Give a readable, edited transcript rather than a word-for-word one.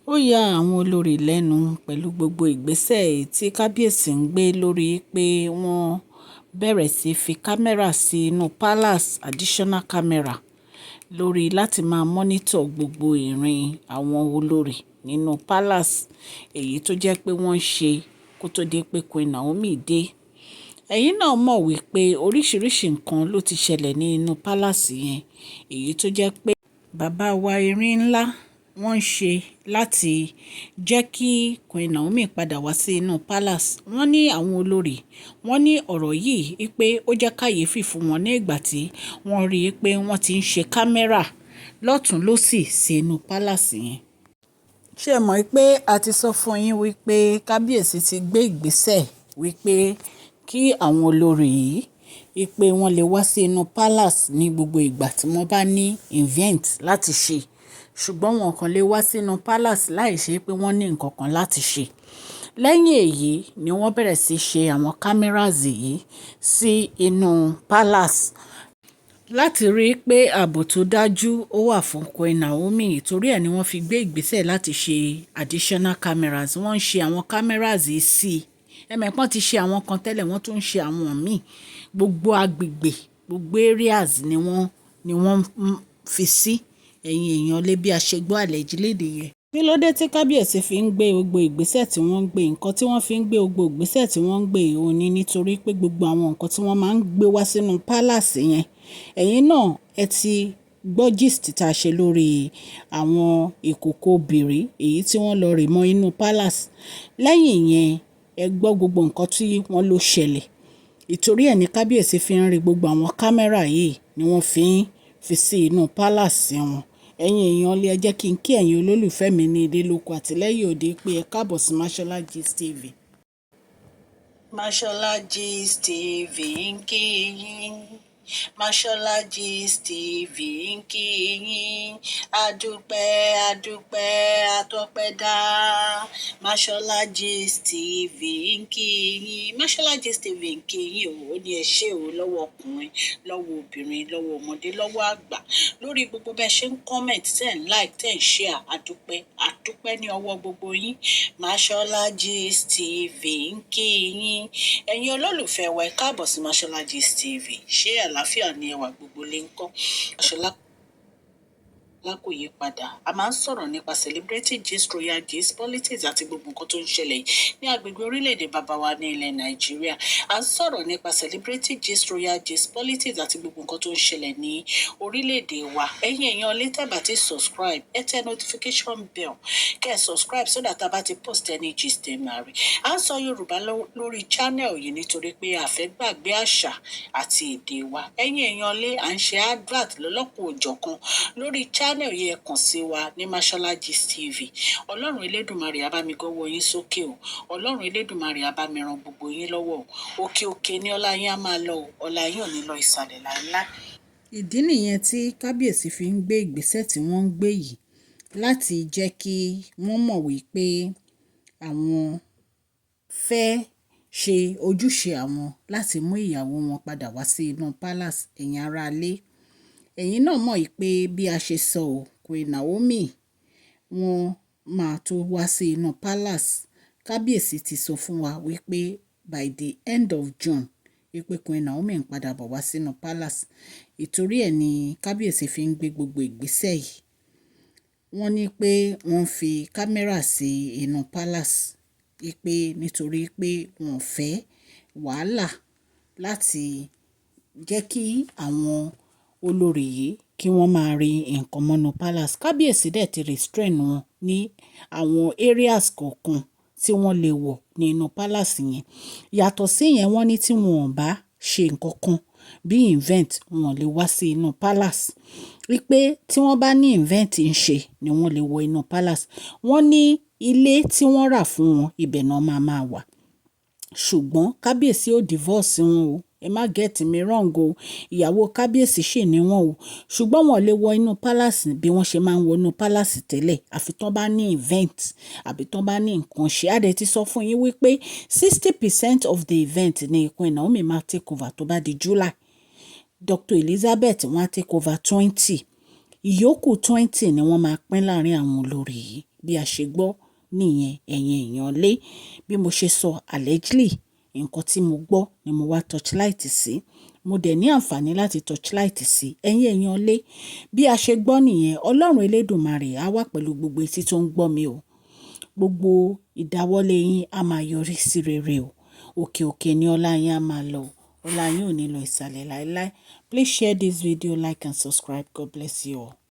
Ó ya àwọn olórí lẹ́nu pẹ̀lú gbogbo ìgbésẹ̀ tí kábíyèsí ń gbé lórí pé wọ́n bẹ̀rẹ̀ sí fi kámẹ́rà sí inú palace, additional camera lórí láti máa monitor gbogbo ìrìn àwọn olórí nínú palace, èyí tó jẹ́ pé wọ́n ń ṣe kó tó di pé Queen Naomi dé. Ẹ̀yin náà mọ̀ wípé oríṣiríṣi nǹkan ló ti ṣẹlẹ̀ ní inú palace yẹn, èyí tó jẹ́ pé bàbá wa erin ńlá wọ́n ń ṣe láti jẹ́ kí Queen Naomi padà wá sí inú palace. Wọ́n ní àwọn olórí, wọ́n ní ọ̀rọ̀ yìí pé ó jẹ́ kàyéfì fún wọn ní ìgbà tí wọ́n rí i pé wọ́n ti ń ṣe kámẹ́rà lọ́tùn lósì sí inú palace yẹn. Ṣé ẹ mọ̀ pé a ti sọ fún yín wípé kábíyèsí ti gbé ìgbésẹ̀ wípé kí àwọn olórí yìí wípé wọ́n lè wá sí inú palace ní gbogbo ìgbà tí wọ́n bá ní event láti ṣe, ṣùgbọ́n wọn kàn lè wá sínú palace láìṣe pé wọ́n ní nǹkan kan láti ṣe. Lẹ́yìn èyí ni wọ́n bẹ̀rẹ̀ sí ṣe àwọn cameras yìí sí inú palace láti rí i pé ààbò tó dájú ó wà fún Queen Naomi. Torí ẹ ni wọ́n fi gbé ìgbésẹ̀ láti ṣe additional cameras. Wọ́n ń ṣe àwọn cameras yìí sí ẹ̀mẹ̀pọ́n ti ṣe àwọn kan tẹ́lẹ̀, wọ́n tún ń ṣe àwọn míì. Gbogbo agbègbè, gbogbo areas ni wọ́n fi sí. Ẹ̀yin èèyàn lé, bí a ṣe gbọ́ allegedly yẹn. Kí ló dé tí kábíyèsí fi ń gbé gbogbo ìgbésẹ̀ tí wọ́n ń gbé? Nǹkan tí wọ́n fi ń gbé gbogbo ìgbésẹ̀ tí wọ́n ń gbé òun ni nítorí pé gbogbo àwọn nǹkan tí wọ́n máa ń gbé wá sínú palace yẹn. Ẹ̀yin náà ẹ ti gbọ́ gist tá a ṣe lórí àwọn ìkòkò obìnrin èyí tí wọ́n lọ rì mọ́ inú palace. Lẹ́yìn yẹn, ẹ gbọ́ gbogbo nǹkan tí wọ́n ló ṣẹlẹ̀. Ìtorí ẹ ní kábíyèsí fi ń rí gbogbo àwọn kámẹ́rà yìí ni wọ́n fi ń fi sí inú palace wọn. Ẹ̀yin èèyàn lé, ẹ jẹ́ kí n kí ẹ̀yin olólùfẹ́ mi ní ilé lóko àti lẹ́yìn òde pé ẹ káàbọ̀ sí Mashola Gist TV. Mashola Gist TV ń kí yín. Mashola Gist TV ń kí yín. Adúpẹ́, adúpẹ́, atọ́pẹ́dá. Mashola Gist TV ń kí yín. Mashola Gist TV ń kí yín o. Ó ní ẹ ṣé o, lọ́wọ́ ọkùnrin, lọ́wọ́ obìnrin, lọ́wọ́ ọmọdé, lọ́wọ́ àgbà, lórí gbogbo bẹ́ẹ̀ ṣe ń comment, ten like, 10 share. Adúpẹ́, adúpẹ́ ní ọwọ́ gbogbo yín. Mashola Gist TV ń kí yín. Ẹ̀yin olólùfẹ́ wa, ẹ káàbọ̀ sí Mashola Gist TV. Ṣé àlàáfíà ni ẹwà? Gbogbo lè ń kọ́? Mashola kò yí padà. A máa ń sọ̀rọ̀ nípa celebrity gist, royal gist, politics àti gbogbo nǹkan tó ń ṣẹlẹ̀ ní agbègbè orílẹ̀-èdè bàbá wa ní ilẹ̀ Nàìjíríà. A ń sọ̀rọ̀ nípa celebrity gist, royal gist, politics àti gbogbo nǹkan tó ń ṣẹlẹ̀ ní orílẹ̀-èdè wa. Ẹ̀yin èèyàn lè tẹ́ bá ti subscribe, ẹ tẹ notification bell, kẹ́ ẹ subscribe so that a bá ti post any gist, ẹ máa rí. À ń sọ Yorùbá lórí channel yìí nítorí pé a fẹ́ gbàgbé àṣà àti èdè wa. Ẹ̀yin èèyàn lé, à ń ṣe advert lọ́lọ́kùn òjọ̀kan lórí channel yìí. Ẹ kàn sí wa ní Mashola Gist TV. Ọlọ́run Elédùmarè á bá mi gọ́wọ́ yín sókè o. Ọlọ́run Elédùmarè á bá mi ran gbogbo yín lọ́wọ́ o. Òkè òkè ní ọlá yín á máa lọ o. Ọlá yín ò ní lọ ìsàlẹ̀ láéláé. Ìdí nìyẹn tí kábíyèsí fi ń gbé ìgbésẹ̀ tí wọ́n ń gbé yìí láti jẹ́ kí wọ́n mọ̀ wípé àwọn fẹ́ ṣe ojúṣe àwọn láti mú ìyàwó wọn padà wá sí inú palace. Ẹ̀yin aráalé, ẹ̀yin náà mọ̀ pé bí a ṣe sọ ọ́, Queen Naomi wọ́n máa tó wá sí inú palace. Kábíyèsí ti sọ fún wa wípé by the end of June wípé Queen Naomi ń padà bọ̀ wá sínú palace. Ìtorí ẹ̀ ní kábíyèsí fi ń gbé gbogbo ìgbésẹ̀ yìí. Wọ́n ní pé wọ́n fi kámẹ́rà sí inú palace wípé nítorí pé wọ́n fẹ́ wàhálà láti jẹ́ kí àwọn olórí yìí kí wọ́n máa rí nǹkan mọ́nú palace. Kábíyèsí dẹ̀ ti restrain wọn ní àwọn areas kọ̀ọ̀kan tí wọ́n lè wọ̀ nínú palace yẹn. Yàtọ̀ sí yẹn, wọ́n ní tí wọn ò bá ṣe nǹkan kan bí event, wọn ò lè wá sí inú palace. Wípé tí wọ́n bá ní event ń ṣe ni wọ́n lè wọ inú palace. Wọ́n ní ilé tí wọ́n rà fún wọn, ibẹ̀ náà máa máa wà. Ṣùgbọ́n kábíyèsí ò divorce wọn o. Ẹ má get me wrong o. Ìyàwó kábíyèsí ṣì ní wọ́n o. Ṣùgbọ́n wọn ò lè wọ inú palace bí wọ́n ṣe máa ń wọ inú palace tẹ́lẹ̀. Àfi tí wọ́n bá ní event àbí tí wọ́n bá ní nǹkan ṣe. A dẹ̀ ti sọ fún yín wípé 60% of the event ni Queen Naomi máa take over tó bá di July. Dr. Elizabeth wọ́n á take over 20. Ìyókù 20 ni wọ́n máa pín láàrin àwọn olórí yìí. Bí a ṣe gbọ́ nìyẹn, ẹ̀yin èèyàn lé. Bí mo ṣe sọ, allegedly, nǹkan tí mo gbọ́ ni mo wá torchlight sí. Mo dẹ̀ ní àǹfààní láti torchlight sí. Ẹ̀yin èèyàn lé, bí a ṣe gbọ́ nìyẹn. Ọlọ́run Elédùmarè á wà pẹ̀lú gbogbo etí tó ń gbọ́ mi o. Gbogbo ìdáwọ́lé yín á máa yọrí sí rere o. Òkè òkè ni ọlá yín á máa lọ. Ọlá yín ò ní lọ ìsàlẹ̀ láéláé. Please share this video, like and subscribe. God bless you all.